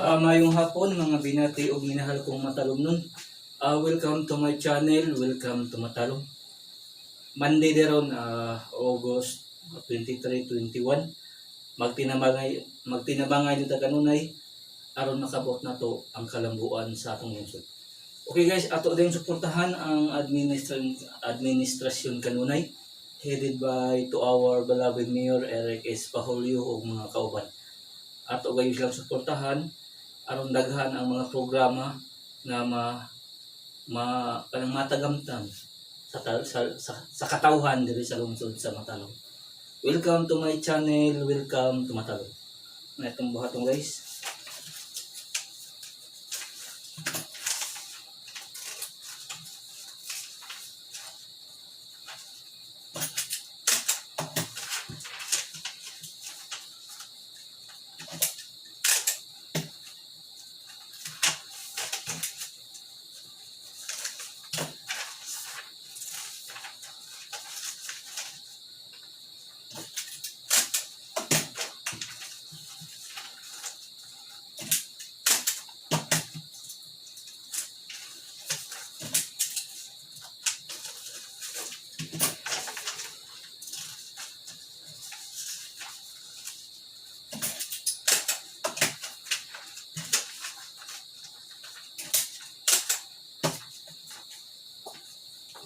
Mayong hapon, mga binati ug minahal kong matalomnon. Welcome to my channel, welcome to Matalom. Monday deron, August 23, 21. Magtinabangay nito kanunay aron makabot nato ang kalambuan sa atong lungsod. Okay guys, ato din suportahan ang administrasyon kanunay headed by to our beloved Mayor Eric S. Pahulyo ug mga kauban. Ato gayon silang suportahan aron daghan ang mga programa nga ma ma kanang matagamtan sa katawhan diri sa lungsod sa Matalom. Welcome to my channel, welcome to Matalom. Na itong buhaton, guys.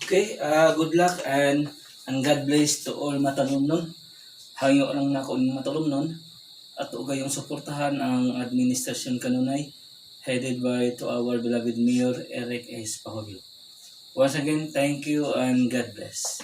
Okay, good luck and God bless to all Matalomnon. Hangyo lang nako ning Matalomnon ato gayong suportahan ang administrasyon kanunay headed by to our beloved Mayor Eric S. Pahulyo. Once again, thank you and God bless.